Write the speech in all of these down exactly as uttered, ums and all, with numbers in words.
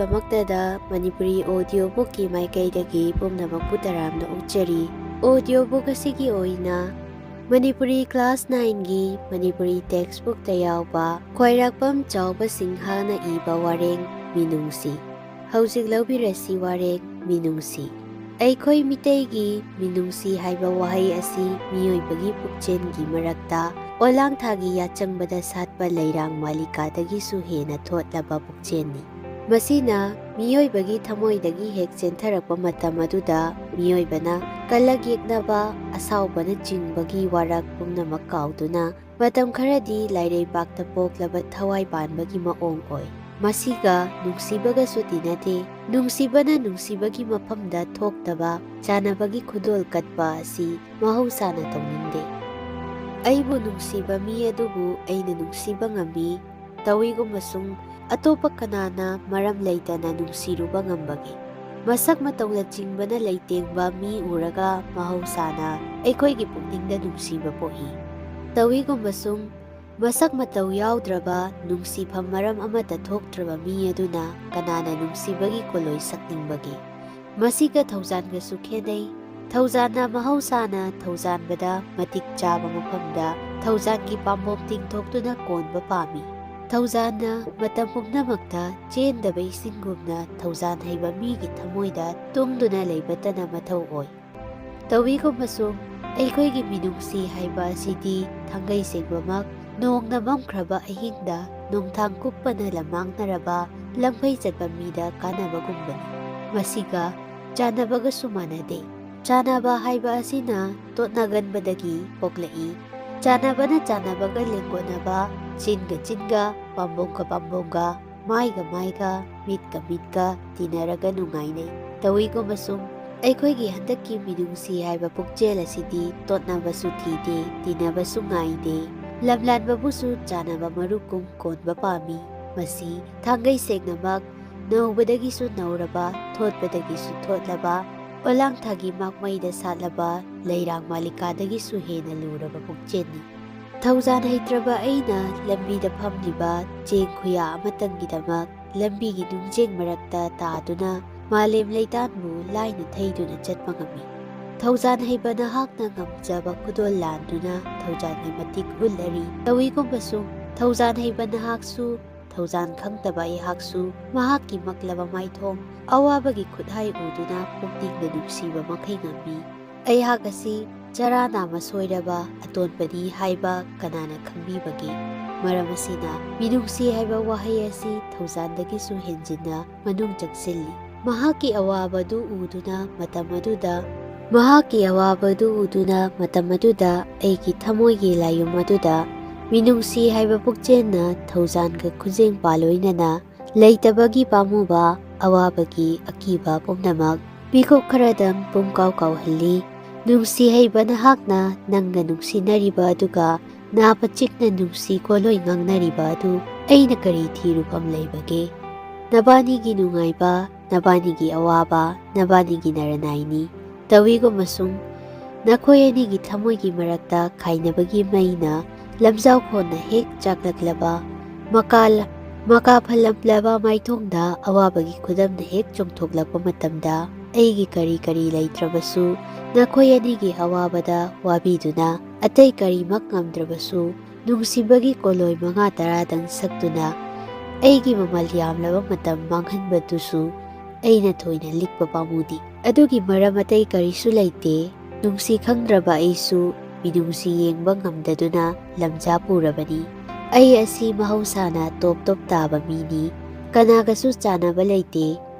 ꯑꯍꯥꯟꯕꯃꯛꯇꯗ Manipuri audio bookꯀꯤ ꯃꯥꯏꯀꯩꯗꯒꯤ ꯄꯨꯝꯅꯃꯛꯄꯨ ꯇꯔꯥꯝꯅ ꯑꯣꯛꯆꯔꯤ꯫ Audio book ꯑꯁꯤꯒꯤ ꯑꯣꯏꯅ ꯃꯅꯤꯄꯨꯔꯤ class nineꯒꯤ ꯃꯅꯤꯄꯨꯔꯤ textbookꯇ ꯌꯥꯎꯕ ꯈ꯭ꯋꯥꯏꯔꯥꯛꯄꯝ ꯆꯥꯎꯕ ꯁꯤꯡꯍꯅ ꯏꯕ ꯋꯥꯔꯦꯡ ꯃꯤꯅꯨꯡꯁꯤ꯫ ꯍꯧꯖꯤꯛ ꯂꯧꯕꯤꯔꯁꯤ ꯋꯥꯔꯦꯡ ꯃꯤꯅꯨꯡꯁꯤ꯫ ꯑꯩꯈꯣꯏ ꯃꯤꯇꯩꯒꯤ ꯃꯤꯅꯨꯡꯁꯤ ꯍꯥꯏꯕ ꯋꯥꯍꯩ ꯑꯁꯤ ꯃꯤꯑꯣꯏꯕꯒꯤ ꯄꯨꯛꯆꯦꯜꯒꯤ ꯃꯔꯛꯇ ꯑꯣꯂꯥꯡꯊꯥꯒꯤ ꯌꯥꯆꯪꯕꯗ ꯁꯥꯠꯄ ꯂꯩꯔꯥꯡ ꯃꯥꯂꯤꯀꯥꯗꯒꯤꯁꯨ ꯍꯦꯟꯅ ꯊꯣꯠꯂꯕ ꯄꯨꯛꯆꯦꯜꯅꯤ꯫ ꯃꯁꯤꯅ ꯃꯤꯑꯣꯏꯕꯒꯤ ꯊꯃꯣꯏꯗꯒꯤ ꯍꯦꯛ ꯆꯦꯟꯊꯔꯛꯄ ꯃꯇꯝ ꯑꯗꯨꯗ ꯃꯤꯑꯣꯏꯕꯅ ꯀꯂꯛ ꯌꯦꯛꯅꯕ, ꯑꯁꯥꯎꯕꯅꯆꯤꯡꯕꯒꯤ ꯋꯥꯔꯛ ꯄꯨꯝꯅꯃꯛ ꯀꯥꯎꯗꯨꯅ ꯃꯇꯝ ꯈꯔꯗꯤ ꯂꯥꯏꯔꯩꯕꯥꯛꯇ ꯄꯣꯛꯂꯕ ꯊꯋꯥꯏ ꯄꯥꯟꯕꯒꯤ ꯃꯑꯣꯡ ꯑꯣꯏ꯫ ꯃꯁꯤꯒ ꯅꯨꯡꯁꯤꯕꯒꯁꯨ ꯇꯤꯟꯅꯗꯦ꯫ ꯅꯨꯡꯁꯤꯕꯅ ꯅꯨꯡꯁꯤꯕꯒꯤ ꯃꯐꯝꯗ ꯊꯣꯛꯇꯕ ꯆꯥꯟꯅꯕꯒꯤ ꯈꯨꯗꯣꯜ ꯀꯠꯄ ꯑꯁꯤ ꯃꯍꯧꯁꯥꯅ ꯇꯧꯅꯤꯡꯗꯦ꯫ ꯑꯩꯕꯨ ꯅꯨꯡꯁꯤꯕ ꯃꯤ ꯑꯗꯨꯕꯨ ꯑꯩꯅ ꯅꯨꯡꯁꯤꯕ ꯉꯝꯃꯤ꯫ ꯇꯧꯏꯒꯨꯝꯕꯁꯨꯡ ꯑꯇꯣꯞꯄ ꯀꯅꯥꯅ ꯃꯔꯝ ꯂꯩꯇꯅ ꯅꯨꯡꯁꯤꯔꯨꯕ ꯉꯝꯕꯒꯦ? ꯃꯁꯛ ꯃꯇꯧꯅꯆꯤꯡꯕꯅ ꯂꯩꯇꯦꯡꯕ ꯃꯤ ꯎꯔꯒ ꯃꯍꯧꯁꯥꯅ ꯑꯩꯈꯣꯏꯒꯤ ꯄꯨꯛꯅꯤꯡꯗ ꯅꯨꯡꯁꯤꯕ ꯄꯣꯛꯏ꯫ ꯇꯧꯏꯒꯨꯝꯕꯁꯨꯡ ꯃꯁꯛ ꯃꯇꯧ ꯌꯥꯎꯗ꯭ꯔꯕ, ꯅꯨꯡꯁꯤꯐꯝ ꯃꯔꯝ ꯑꯃꯠꯇ ꯊꯣꯛꯇ꯭ꯔꯕ ꯃꯤ ꯑꯗꯨꯅ ꯀꯅꯥꯅ ꯅꯨꯡꯁꯤꯕꯒꯤ ꯀꯣꯂꯣꯏ ꯁꯛꯅꯤꯡꯕꯒꯦ? ꯃꯁꯤꯒ ꯊꯧꯖꯥꯟꯒꯁꯨ ꯈꯦꯠꯅꯩ꯫ ꯊꯧꯖꯥꯟꯅ ꯃꯍꯧꯁꯥꯅ ꯊꯧꯖꯥꯟꯕꯗ ꯃꯇꯤꯛ ꯆꯥꯕ ꯃꯐꯝꯗ ꯊꯧꯖꯥꯟꯒꯤ ꯄꯥꯝꯕꯣꯝ ꯇꯤꯡꯊꯣꯛꯇꯨꯅ ꯀꯣꯟꯕ ꯄꯥꯝꯃꯤ꯫ ꯊꯧꯖꯥꯟꯅ ꯃꯇꯝ ꯄꯨꯝꯅꯃꯛꯇ ꯆꯦꯟꯗꯕ ꯏꯁꯤꯡꯒꯨꯝꯅ ꯊꯧꯖꯥꯟ ꯍꯩꯕ ꯃꯤꯒꯤ ꯊꯃꯣꯏꯗ ꯇꯨꯡꯗꯨꯅ ꯂꯩꯕꯇꯅ ꯃꯊꯧ ꯑꯣꯏ꯫ ꯇꯧꯏꯒꯨꯝꯕꯁꯨꯡ ꯑꯩꯈꯣꯏꯒꯤ ꯃꯤꯅꯨꯡꯁꯤ ꯍꯥꯏꯕ ꯑꯁꯤꯗꯤ ꯊꯥꯡꯒꯩ ꯁꯦꯡꯕꯃꯛ ꯅꯣꯡꯅ ꯃꯝꯈ꯭ꯔꯕ ꯑꯍꯤꯡꯗ ꯅꯣꯡꯊꯥꯡ ꯀꯨꯞꯄꯅ ꯂꯝꯃꯥꯡꯅꯔꯕ ꯂꯝꯐꯩ ꯆꯠꯄ ꯃꯤꯗ ꯀꯥꯟꯅꯕꯒꯨꯝꯕꯅꯤ꯫ ꯃꯁꯤꯒ ꯆꯥꯟꯅꯕꯒꯁꯨ ꯃꯥꯟꯅꯗꯦ꯫ ꯆꯥꯟꯅꯕ ꯍꯥꯏꯕ ꯑꯁꯤꯅ ꯇꯣꯠꯅꯒꯟꯕꯗꯒꯤ ꯄꯣꯛꯂꯛꯏ꯫ ꯆꯥꯟꯅꯕꯅ ꯆꯥꯟꯅꯕꯒ ꯂꯦꯡꯒꯣꯠꯅꯕ, ꯆꯤꯟꯒ ꯆꯤꯟꯒ, ꯄꯥꯝꯕꯣꯝꯒ ꯄꯥꯝꯕꯣꯝꯒ, ꯃꯥꯏꯒ ꯃꯥꯏꯒ, ꯃꯤꯠꯀ ꯃꯤꯠꯀ ꯇꯤꯟꯅꯔꯒ ꯅꯨꯡꯉꯥꯏꯅꯩ꯫ ꯇꯧꯏꯒꯨꯝꯕꯁꯨꯡ ꯑꯩꯈꯣꯏꯒꯤ ꯍꯟꯗꯛꯀꯤ ꯃꯤꯅꯨꯡꯁꯤ ꯍꯥꯏꯕ ꯄꯨꯛꯆꯦꯜ ꯑꯁꯤꯗꯤ ꯇꯣꯠꯅꯕꯁꯨ ꯊꯤꯗꯦ, ꯇꯤꯟꯅꯕꯁꯨ ꯉꯥꯏꯗꯦ, ꯂꯝꯂꯥꯟꯕꯕꯨꯁꯨ ꯆꯥꯟꯅꯕ ꯃꯔꯨꯞꯀꯨꯝ ꯀꯣꯟꯕ ꯄꯥꯝꯃꯤ꯫ ꯃꯁꯤ ꯊꯥꯡꯒꯩ ꯁꯦꯡꯅꯃꯛ ꯅꯧꯕꯗꯒꯤꯁꯨ ꯅꯧꯔꯕ, ꯊꯣꯠꯄꯗꯒꯤꯁꯨ ꯊꯣꯠꯂꯕ, ꯑꯣꯂꯥꯡꯊꯥꯒꯤ ꯃꯥꯛꯃꯩꯗ ꯁꯥꯠꯂꯕ ꯂꯩꯔꯥꯡ ꯃꯥꯂꯤꯀꯥꯗꯒꯤꯁꯨ ꯍꯦꯟꯅ ꯂꯨꯔꯕ ꯄꯨꯛꯆꯦꯜꯅꯤ꯫ ꯊꯧꯖꯥꯟ ꯍꯩꯇ꯭ꯔꯕ ꯑꯩꯅ ꯂꯝꯕꯤꯗ ꯐꯝꯂꯤꯕ ꯆꯦꯡ ꯈꯨꯌꯥ ꯑꯃꯇꯪꯒꯤꯗꯃꯛ ꯂꯝꯕꯤꯒꯤ ꯅꯨꯡꯖꯦꯡ ꯃꯔꯛꯇ ꯇꯥꯗꯨꯅ ꯃꯥꯂꯦꯝ ꯂꯩꯇꯥꯟꯕꯨ ꯂꯥꯏꯅ ꯊꯩꯗꯨꯅ ꯆꯠꯄ ꯉꯝꯃꯤ꯫ ꯊꯧꯖꯥꯟ ꯍꯩꯕ ꯅꯍꯥꯛꯅ ꯉꯝꯖꯕ ꯈꯨꯗꯣꯜ ꯂꯥꯟꯗꯨꯅ ꯊꯧꯖꯥꯟꯒꯤ ꯃꯇꯤꯛ ꯍꯨꯜꯂꯔꯤ꯫ ꯇꯧꯏꯒꯨꯝꯕꯁꯨ ꯊꯧꯖꯥꯟ ꯍꯩꯕ ꯅꯍꯥꯛꯁꯨ, ꯊꯧꯖꯥꯟ ꯈꯪꯗꯕ ꯑꯩꯍꯥꯛꯁꯨ ꯃꯍꯥꯛꯀꯤ ꯃꯛꯂꯕ ꯃꯥꯏꯊꯣꯡ, ꯑꯋꯥꯕꯒꯤ ꯈꯨꯠꯍꯥꯏ ꯎꯗꯨꯅ ꯄꯨꯛꯅꯤꯡꯗ ꯅꯨꯡꯁꯤꯕ ꯃꯈꯩ ꯉꯝꯃꯤ꯫ ꯑꯩꯍꯥꯛ ꯑꯁꯤ ꯆꯔꯥ ꯅꯥꯝꯃ ꯁꯣꯏꯔꯕ ꯑꯇꯣꯟꯕꯅꯤ ꯍꯥꯏꯕ ꯀꯅꯥꯅ ꯈꯪꯕꯤꯕꯒꯦ? ꯃꯔꯝ ꯑꯁꯤꯅ ꯃꯤꯅꯨꯡꯁꯤ ꯍꯥꯏꯕ ꯋꯥꯍꯩ ꯑꯁꯤ ꯊꯧꯖꯥꯟꯗꯒꯤꯁꯨ ꯍꯦꯟꯖꯤꯟꯅ ꯃꯅꯨꯡ ꯆꯪꯁꯤꯜꯂꯤ꯫ ꯃꯍꯥꯛꯀꯤ ꯑꯋꯥꯕꯗꯨ ꯎꯗꯨꯅ ꯃꯇꯝ ꯑꯗꯨꯗ, ꯃꯍꯥꯛꯀꯤ ꯑꯋꯥꯕꯗꯨ ꯎꯗꯨꯅ ꯃꯇꯝ ꯑꯗꯨꯗ ꯑꯩꯒꯤ ꯊꯃꯣꯏꯒꯤ ꯂꯥꯏꯌꯨꯝ ꯑꯗꯨꯗ ꯃꯤꯅꯨꯡꯁꯤ ꯍꯥꯏꯕ ꯄꯨꯛꯆꯦꯜꯅ ꯊꯧꯖꯥꯟꯒ ꯈꯨꯖꯦꯡ ꯄꯥꯂꯣꯏꯅꯅ ꯂꯩꯇꯕꯒꯤ ꯄꯥꯝꯃꯨꯕ, ꯑꯋꯥꯕꯒꯤ ꯑꯀꯤꯕ ꯄꯨꯝꯅꯃꯛ ꯃꯤꯀꯨꯞ ꯈꯔꯗꯪ ꯄꯨꯝꯀꯥꯎ ꯀꯥꯎꯍꯜꯂꯤ꯫ ꯅꯨꯡꯁꯤ ꯍꯩꯕ ꯅꯍꯥꯛꯅ ꯅꯪꯒ ꯅꯨꯡꯁꯤꯅꯔꯤꯕ ꯑꯗꯨꯒ ꯅꯥꯄ ꯆꯤꯛꯅ ꯅꯨꯡꯁꯤ ꯀꯣꯂꯣꯏ ꯉꯥꯡꯅꯔꯤꯕ ꯑꯗꯨ ꯑꯩꯅ ꯀꯔꯤ ꯊꯤꯔꯨꯐꯝ ꯂꯩꯕꯒꯦ? ꯅꯕꯥꯅꯤꯒꯤ ꯅꯨꯡꯉꯥꯏꯕ, ꯅꯕꯥꯅꯤꯒꯤ ꯑꯋꯥꯕ, ꯅꯕꯥꯅꯤꯒꯤ ꯅꯔꯅꯥꯏꯅꯤ꯫ ꯇꯧꯏꯒꯨꯝꯕꯁꯨꯡ ꯅꯈꯣꯏ ꯑꯅꯤꯒꯤ ꯊꯃꯣꯏꯒꯤ ꯃꯔꯛꯇ ꯈꯥꯏꯅꯕꯒꯤ ꯃꯩꯅ ꯂꯝꯖꯥꯎ ꯈꯣꯟꯅ ꯍꯦꯛ ꯆꯥꯛꯂꯛꯂꯕ, ꯃꯀꯥ, ꯃꯀꯥ ꯐꯜꯂꯝꯂꯕ ꯃꯥꯏꯊꯣꯡꯗ ꯑꯋꯥꯕꯒꯤ ꯈꯨꯗꯝꯅ ꯍꯦꯛ ꯆꯣꯡꯊꯣꯛꯂꯛꯄ ꯃꯇꯝꯗ, ꯑꯩꯒꯤ ꯀꯔꯤ ꯀꯔꯤ ꯂꯩꯇ꯭ꯔꯕꯁꯨ, ꯅꯈꯣꯏ ꯑꯅꯤꯒꯤ ꯑꯋꯥꯕꯗ ꯋꯥꯕꯤꯗꯨꯅ, ꯑꯇꯩ ꯀꯔꯤꯃꯛ ꯉꯝꯗ꯭ꯔꯕꯁꯨ, ꯅꯨꯡꯁꯤꯕꯒꯤ ꯀꯣꯂꯣꯏ ꯃꯉꯥ ꯇꯔꯥꯗꯪ ꯁꯛꯇꯨꯅ, ꯑꯩꯒꯤ ꯃꯃꯜ ꯌꯥꯝꯂꯕ ꯃꯇꯝ ꯃꯥꯡꯍꯟꯕꯗꯨꯁꯨ ꯑꯩꯅ ꯊꯣꯏꯅ ꯂꯤꯛꯄ ꯄꯥꯝꯃꯨꯗꯦ꯫ ꯑꯗꯨꯒꯤ ꯃꯔꯝ ꯑꯇꯩ ꯀꯔꯤꯁꯨ ꯂꯩꯇꯦ꯫ ꯅꯨꯡꯁꯤ ꯈꯪꯗ꯭ꯔꯕ ꯑꯩꯁꯨ ꯃꯤꯅꯨꯡꯁꯤ ꯌꯦꯡꯕ ꯉꯝꯗꯗꯨꯅ ꯂꯝꯖꯥ ꯄꯨꯔꯕꯅꯤ꯫ ꯑꯩ ꯑꯁꯤ ꯃꯍꯧꯁꯥꯅ ꯇꯣꯞ ꯇꯣꯞ ꯇꯥꯕ ꯃꯤꯅꯤ꯫ ꯀꯅꯥꯒꯁꯨ ꯆꯥꯟꯅꯕ ꯂꯩꯇꯦ꯫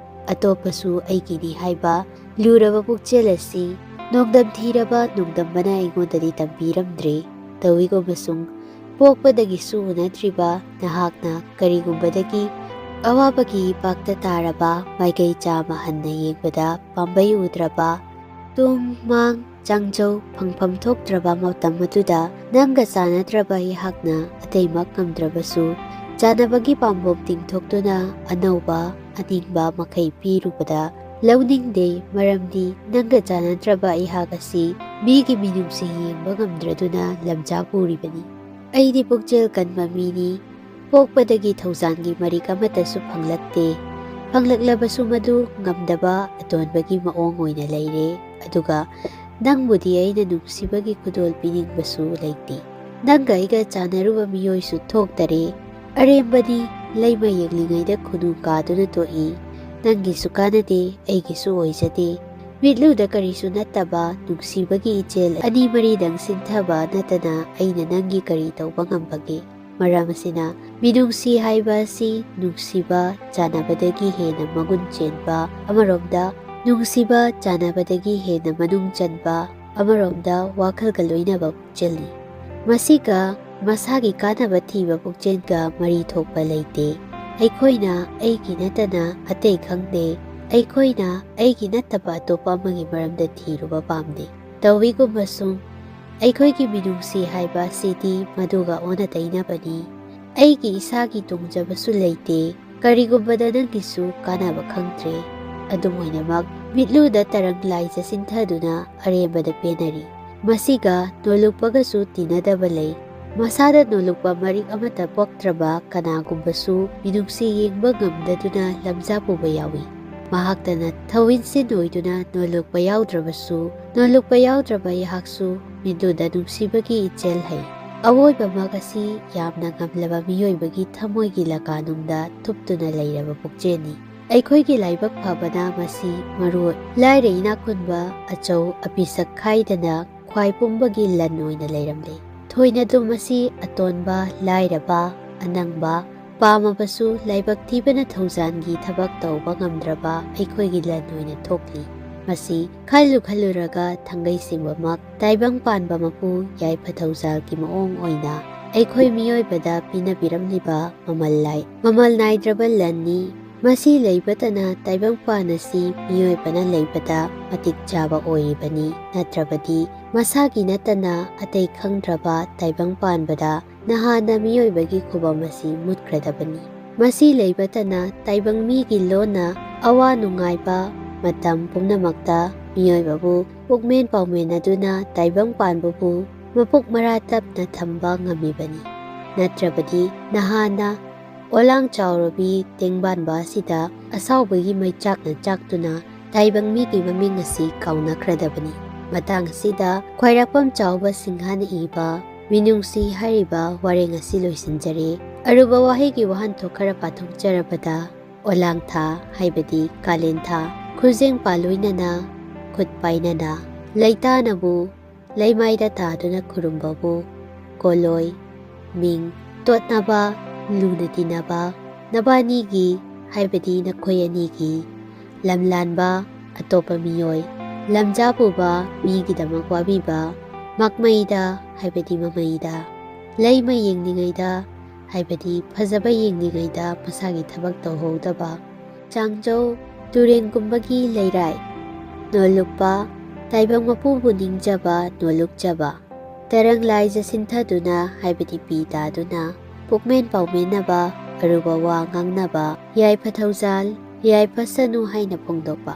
ꯑꯇꯣꯞꯄꯁꯨ ꯑꯩꯒꯤꯅꯤ ꯍꯥꯏꯕ ꯂꯨꯔꯕ ꯄꯨꯛꯆꯦꯜ ꯑꯁꯤ ꯅꯣꯡꯗꯝ ꯊꯤꯔꯕ ꯅꯣꯡꯗꯝꯕꯅ ꯑꯩꯉꯣꯟꯗꯗꯤ ꯇꯝꯕꯤꯔꯝꯗ꯭ꯔꯦ꯫ ꯇꯧꯏꯒꯨꯝꯕꯁꯨꯡ ꯄꯣꯛꯄꯗꯒꯤꯁꯨ ꯎꯅꯗ꯭ꯔꯤꯕ ꯅꯍꯥꯛꯅ ꯀꯔꯤꯒꯨꯝꯕꯗꯒꯤ ꯑꯋꯥꯕꯒꯤ ꯏꯄꯥꯛꯇ ꯇꯥꯔꯕ ꯃꯥꯏꯀꯩ ꯆꯥꯝꯃ ꯍꯟꯅ ꯌꯦꯡꯕꯗ ꯄꯥꯝꯕꯩ ꯎꯗ꯭ꯔꯕ, ꯇꯣꯡ ꯃꯥꯡ ꯆꯥꯡꯖꯧ ꯐꯪꯐꯝ ꯊꯣꯛꯇ꯭ꯔꯕ ꯃꯇꯝ ꯑꯗꯨꯗ ꯅꯪꯒ ꯆꯥꯟꯅꯗ꯭ꯔꯕ ꯑꯩꯍꯥꯛꯅ ꯑꯇꯩꯃꯛ ꯉꯝꯗ꯭ꯔꯕꯁꯨ ꯆꯥꯟꯅꯕꯒꯤ ꯄꯥꯝꯕꯣꯝ ꯇꯤꯡꯊꯣꯛꯇꯨꯅ ꯑꯅꯧꯕ ꯑꯅꯤꯡꯕ ꯃꯈꯩ ꯄꯤꯔꯨꯕꯗ ꯂꯧꯅꯤꯡꯗꯦ, ꯃꯔꯝꯗꯤ ꯅꯪꯒ ꯆꯥꯟꯅꯗ꯭ꯔꯕ ꯑꯩꯍꯥꯛ ꯑꯁꯤ ꯃꯤꯒꯤ ꯃꯤꯅꯨꯡꯁꯤ ꯌꯦꯡꯕ ꯉꯝꯗ꯭ꯔꯗꯨꯅ ꯂꯝꯖꯥ ꯄꯨꯔꯤꯕꯅꯤ꯫ ꯑꯩꯗꯤ ꯄꯨꯛꯆꯦꯜ ꯀꯟꯕ ꯃꯤꯅꯤ꯫ ꯄꯣꯛꯄꯗꯒꯤ ꯊꯧꯖꯥꯟꯒꯤ ꯃꯔꯤꯛ ꯑꯃꯠꯇꯁꯨ ꯐꯪꯂꯛꯇꯦ꯫ ꯐꯪꯂꯛꯂꯕꯁꯨ ꯃꯗꯨ ꯉꯝꯗꯕ ꯑꯇꯣꯟꯕꯒꯤ ꯃꯑꯣꯡ ꯑꯣꯏꯅ ꯂꯩꯔꯦ꯫ ꯑꯗꯨꯒ ꯅꯪꯕꯨꯗꯤ ꯑꯩꯅ ꯅꯨꯡꯁꯤꯕꯒꯤ ꯈꯨꯗꯣꯜ ꯄꯤꯅꯤꯡꯕꯁꯨ ꯂꯩꯇꯦ꯫ ꯅꯪꯒ ꯑꯩꯒ ꯆꯥꯟꯅꯔꯨꯕ ꯃꯤꯑꯣꯏꯁꯨ ꯊꯣꯛꯇꯔꯦ꯫ ꯑꯔꯦꯝꯕꯅꯤ, ꯂꯩꯃ ꯌꯦꯡꯂꯤꯉꯩꯗ ꯈꯨꯅꯨ ꯀꯥꯗꯨꯅ ꯇꯣꯛꯏ꯫ ꯅꯪꯒꯤꯁꯨ ꯀꯥꯟꯅꯗꯦ, ꯑꯩꯒꯤꯁꯨ ꯑꯣꯏꯖꯗꯦ꯫ ꯃꯤꯠꯂꯨꯗ ꯀꯔꯤꯁꯨ ꯅꯠꯇꯕ ꯅꯨꯡꯁꯤꯕꯒꯤ ꯏꯆꯦꯜ ꯑꯅꯤ ꯃꯔꯤꯗꯪ ꯁꯤꯟꯊꯕ ꯅꯠꯇꯅ ꯑꯩꯅ ꯅꯪꯒꯤ ꯀꯔꯤ ꯇꯧꯕ ꯉꯝꯕꯒꯦ? ꯃꯔꯝ ꯑꯁꯤꯅ, ꯃꯤꯅꯨꯡꯁꯤ ꯍꯥꯏꯕ ꯑꯁꯤ ꯅꯨꯡꯁꯤꯕ ꯆꯥꯟꯅꯕꯗꯒꯤ ꯍꯦꯟꯅ ꯃꯒꯨꯟ ꯆꯦꯟꯕ, ꯑꯃꯔꯣꯝꯗ ꯅꯨꯡꯁꯤꯕ ꯆꯥꯟꯅꯕꯗꯒꯤ ꯍꯦꯟꯅ ꯃꯅꯨꯡ ꯆꯟꯕ, ꯑꯃꯔꯣꯝꯗ ꯋꯥꯈꯜꯒ ꯂꯣꯏꯅꯕ ꯄꯨꯛꯆꯦꯜꯅꯤ꯫ ꯃꯁꯤꯒ ꯃꯁꯥꯒꯤ ꯀꯥꯟꯅꯕ ꯊꯤꯕ ꯄꯨꯛꯆꯦꯜꯒ ꯃꯔꯤ ꯊꯣꯛꯄ ꯂꯩꯇꯦ꯫ ꯑꯩꯈꯣꯏꯅ ꯑꯩꯒꯤ ꯅꯠꯇꯅ ꯑꯇꯩ ꯈꯪꯗꯦ꯫ ꯑꯩꯈꯣꯏꯅ ꯑꯩꯒꯤ ꯅꯠꯇꯕ ꯑꯇꯣꯞꯄ ꯑꯃꯒꯤ ꯃꯔꯝꯗ ꯊꯤꯔꯨꯕ ꯄꯥꯝꯗꯦ꯫ ꯇꯧꯏꯒꯨꯝꯕꯁꯨꯡ, ꯑꯩꯈꯣꯏꯒꯤ ꯃꯤꯅꯨꯡꯁꯤ ꯍꯥꯏꯕ ꯑꯁꯤꯗꯤ ꯃꯗꯨꯒ ꯑꯣꯟꯅ ꯇꯩꯅꯕꯅꯤ꯫ ꯑꯩꯒꯤ ꯏꯁꯥꯒꯤ ꯇꯣꯡꯖꯕꯁꯨ ꯂꯩꯇꯦ꯫ ꯀꯔꯤꯒꯨꯝꯕꯗ ꯅꯪꯒꯤꯁꯨ ꯀꯥꯟꯅꯕ ꯈꯪꯗ꯭ꯔꯦ꯫ ꯑꯗꯨꯝ ꯑꯣꯏꯅꯃꯛ, ꯃꯤꯠꯂꯨꯗ ꯇꯔꯪ ꯂꯥꯏꯖ ꯆꯤꯟꯊꯗꯨꯅ ꯑꯔꯦꯝꯕꯗ ꯄꯦꯟꯅꯔꯤ꯫ ꯃꯁꯤꯒ ꯅꯣꯜꯂꯨꯛꯄꯒꯁꯨ ꯇꯤꯟꯅꯗꯕ ꯂꯩ꯫ ꯃꯁꯥꯗ ꯅꯣꯜꯂꯨꯛꯄ ꯃꯔꯤꯛ ꯑꯃꯠꯇ ꯄꯣꯛꯇ꯭ꯔꯕ ꯀꯅꯥꯒꯨꯝꯕꯁꯨ ꯃꯤꯅꯨꯡꯁꯤ ꯌꯦꯡꯕ ꯉꯝꯗꯗꯨꯅ ꯂꯝꯖꯥ ꯄꯨꯕ ꯌꯥꯎꯏ꯫ ꯃꯍꯥꯛꯇꯅ ꯊꯧꯏꯟꯁꯤꯟ ꯑꯣꯏꯗꯨꯅ ꯅꯣꯜꯂꯨꯛꯄ ꯌꯥꯎꯗ꯭ꯔꯕꯁꯨ, ꯅꯣꯜꯂꯨꯛꯄ ꯌꯥꯎꯗ꯭ꯔꯕ ꯑꯩꯍꯥꯛꯁꯨ ꯃꯤꯠꯂꯨꯗ ꯅꯨꯡꯁꯤꯕꯒꯤ ꯏꯆꯦꯜ ꯍꯩ꯫ ꯑꯋꯣꯏꯕꯃꯛ ꯑꯁꯤ ꯌꯥꯝꯅ ꯉꯝꯂꯕ ꯃꯤꯑꯣꯏꯕꯒꯤ ꯊꯃꯣꯏꯒꯤ ꯂꯀꯥꯅꯨꯡꯗ ꯊꯨꯞꯇꯨꯅ ꯂꯩꯔꯕ ꯄꯨꯛꯆꯦꯜꯅꯤ꯫ ꯑꯩꯈꯣꯏꯒꯤ ꯂꯥꯏꯕꯛ ꯐꯕꯅ ꯃꯁꯤ ꯃꯔꯨ ꯑꯣꯏ꯫ ꯂꯥꯏꯔ ꯏꯅꯥꯛ ꯈꯨꯟꯕ, ꯑꯆꯧ ꯑꯄꯤꯁꯛ ꯈꯥꯏꯗꯅ ꯈ꯭ꯋꯥꯏ ꯄꯨꯝꯕꯒꯤ ꯂꯟ ꯑꯣꯏꯅ ꯂꯩꯔꯝꯂꯦ꯫ ꯊꯣꯏꯅꯗꯨꯝ ꯑꯁꯤ ꯑꯇꯣꯟꯕ, ꯂꯥꯏꯔꯕ, ꯑꯅꯪꯕ, ꯄꯥꯝꯃꯕꯁꯨ ꯂꯥꯏꯕꯛ ꯊꯤꯕꯅ ꯊꯧꯖꯥꯟꯒꯤ ꯊꯕꯛ ꯇꯧꯕ ꯉꯝꯗ꯭ꯔꯕ ꯑꯩꯈꯣꯏꯒꯤ ꯂꯟ ꯑꯣꯏꯅ ꯊꯣꯛꯂꯤ꯫ ꯃꯁꯤ ꯈꯜꯂꯨ ꯈꯜꯂꯨꯔꯒ ꯊꯥꯡꯒꯩ ꯁꯦꯡꯕꯃꯛ ꯇꯥꯏꯕꯪ ꯄꯥꯟꯕ ꯃꯄꯨ ꯌꯥꯏꯐ ꯊꯧꯖꯥꯜꯒꯤ ꯃꯑꯣꯡ ꯑꯣꯏꯅ ꯑꯩꯈꯣꯏ ꯃꯤꯑꯣꯏꯕꯗ ꯄꯤꯅꯕꯤꯔꯝꯂꯤꯕ ꯃꯃꯜ ꯂꯥꯏ-, ꯃꯃꯜ ꯅꯥꯏꯗ꯭ꯔꯕ ꯂꯟꯅꯤ꯫ ꯃꯁꯤ ꯂꯩꯕꯇꯅ ꯇꯥꯏꯕꯪꯄꯥꯟ ꯑꯁꯤ ꯃꯤꯑꯣꯏꯕꯅ ꯂꯩꯕꯗ ꯃꯇꯤꯛ ꯆꯥꯕ ꯑꯣꯏꯔꯤꯕꯅꯤ꯫ ꯅꯠꯇ꯭ꯔꯕꯗꯤ ꯃꯁꯥꯒꯤ ꯅꯠꯇꯅ ꯑꯇꯩ ꯈꯪꯗ꯭ꯔꯕ ꯇꯥꯏꯕꯪ ꯄꯥꯟꯕꯗ ꯅꯍꯥꯟꯅ ꯃꯤꯑꯣꯏꯕꯒꯤ ꯈꯨꯕꯝ ꯑꯁꯤ ꯃꯨꯠꯈ꯭ꯔꯗꯕꯅꯤ꯫ ꯃꯁꯤ ꯂꯩꯕꯇꯅ ꯇꯥꯏꯕꯪ ꯃꯤꯒꯤ ꯂꯣꯟꯅ ꯑꯋꯥ ꯅꯨꯡꯉꯥꯏꯕ ꯃꯇꯝ ꯄꯨꯝꯅꯃꯛꯇ ꯃꯤꯑꯣꯏꯕꯕꯨ ꯄꯨꯛꯃꯦꯟ ꯄꯥꯎꯃꯦꯟꯅꯗꯨꯅ ꯇꯥꯏꯕꯪ ꯄꯥꯟꯕꯕꯨ ꯃꯄꯨꯛ ꯃꯔꯥ ꯇꯞꯅ ꯊꯝꯕ ꯉꯝꯃꯤꯕꯅꯤ꯫ ꯅꯠꯇ꯭ꯔꯕꯗꯤ ꯅꯍꯥꯟꯅ ꯑꯣꯂꯥꯡ ꯆꯥꯎꯔꯕꯤ ꯇꯦꯡꯕꯥꯟꯕ ꯑꯁꯤꯗ ꯑꯁꯥꯎꯕꯒꯤ ꯃꯩꯆꯥꯛꯅ ꯆꯥꯛꯇꯨꯅ ꯇꯥꯏꯕꯪ ꯃꯤꯒꯤ ꯃꯃꯤꯡ ꯑꯁꯤ ꯀꯥꯎꯅꯈ꯭ꯔꯗꯕꯅꯤ꯫ ꯃꯇꯥꯡ ꯑꯁꯤꯗ ꯈ꯭ꯋꯥꯏꯔꯥꯛꯄꯝ ꯆꯥꯎꯕ ꯁꯤꯡꯍꯅ ꯏꯕ ꯃꯤꯅꯨꯡꯁꯤ ꯍꯥꯏꯔꯤꯕ ꯋꯥꯔꯦꯡ ꯑꯁꯤ ꯂꯣꯏꯁꯤꯟꯖꯔꯦ꯫ ꯑꯔꯨꯕ ꯋꯥꯍꯩꯒꯤ ꯋꯥꯍꯟꯊꯣꯛ ꯈꯔ ꯄꯥꯊꯣꯛꯆꯔꯕꯗ, ꯑꯣꯂꯥꯡꯊꯥ ꯍꯥꯏꯕꯗꯤ ꯀꯥꯂꯦꯟꯊꯥ, ꯈꯨꯖꯦꯡ ꯄꯥꯂꯣꯏꯅꯅ ꯈꯨꯠ ꯄꯥꯏꯅꯅ ꯂꯩꯇꯥꯅꯕꯨ ꯂꯩꯃꯥꯏꯗ ꯇꯥꯗꯨꯅ ꯈꯨꯔꯨꯝꯕꯕꯨ ꯀꯣꯂꯣꯏ, ꯃꯤꯡ, ꯇꯣꯠꯅꯕ, ꯂꯨꯅ ꯇꯤꯟꯅꯕ, ꯅꯕꯥꯅꯤꯒꯤ ꯍꯥꯏꯕꯗꯤ ꯅꯈꯣꯏ ꯑꯅꯤꯒꯤ, ꯂꯝꯂꯥꯟꯕ, ꯑꯇꯣꯞꯄ ꯃꯤꯑꯣꯏ, ꯂꯝꯖꯥ ꯄꯨꯕ, ꯃꯤꯒꯤꯗꯃꯛ ꯋꯥꯕꯤꯕ, ꯃꯛꯃꯩꯗ ꯍꯥꯏꯕꯗꯤ ꯃꯃꯩꯗ, ꯂꯩꯃ ꯌꯦꯡꯂꯤꯉꯩꯗ ꯍꯥꯏꯕꯗꯤ ꯐꯖꯕ ꯌꯦꯡꯂꯤꯉꯩꯗ ꯃꯁꯥꯒꯤ ꯊꯕꯛ ꯇꯧꯍꯧꯗꯕ, ꯆꯥꯡꯖꯧ, ꯇꯨꯔꯦꯟꯒꯨꯝꯕꯒꯤ ꯂꯩꯔꯥꯏ, ꯅꯣꯜꯂꯨꯛꯄ, ꯇꯥꯏꯕꯪ ꯃꯄꯨꯕꯨ ꯅꯤꯡꯖꯕ, ꯅꯣꯜꯂꯨꯛꯆꯕ, ꯇꯔꯪ ꯂꯥꯏꯖ ꯁꯤꯟꯊꯗꯨꯅ ꯍꯥꯏꯕꯗꯤ ꯄꯤ ꯇꯥꯗꯨꯅ, ꯄꯨꯛꯃꯦꯟ ꯄꯥꯎꯃꯦꯟꯅꯕ, ꯑꯔꯨꯕ ꯋꯥ ꯉꯥꯡꯅꯕ, ꯌꯥꯏꯐ ꯊꯧꯖꯥꯜ, ꯌꯥꯏꯐꯁꯅꯨ ꯍꯥꯏꯅ ꯐꯣꯡꯗꯣꯛꯄ꯫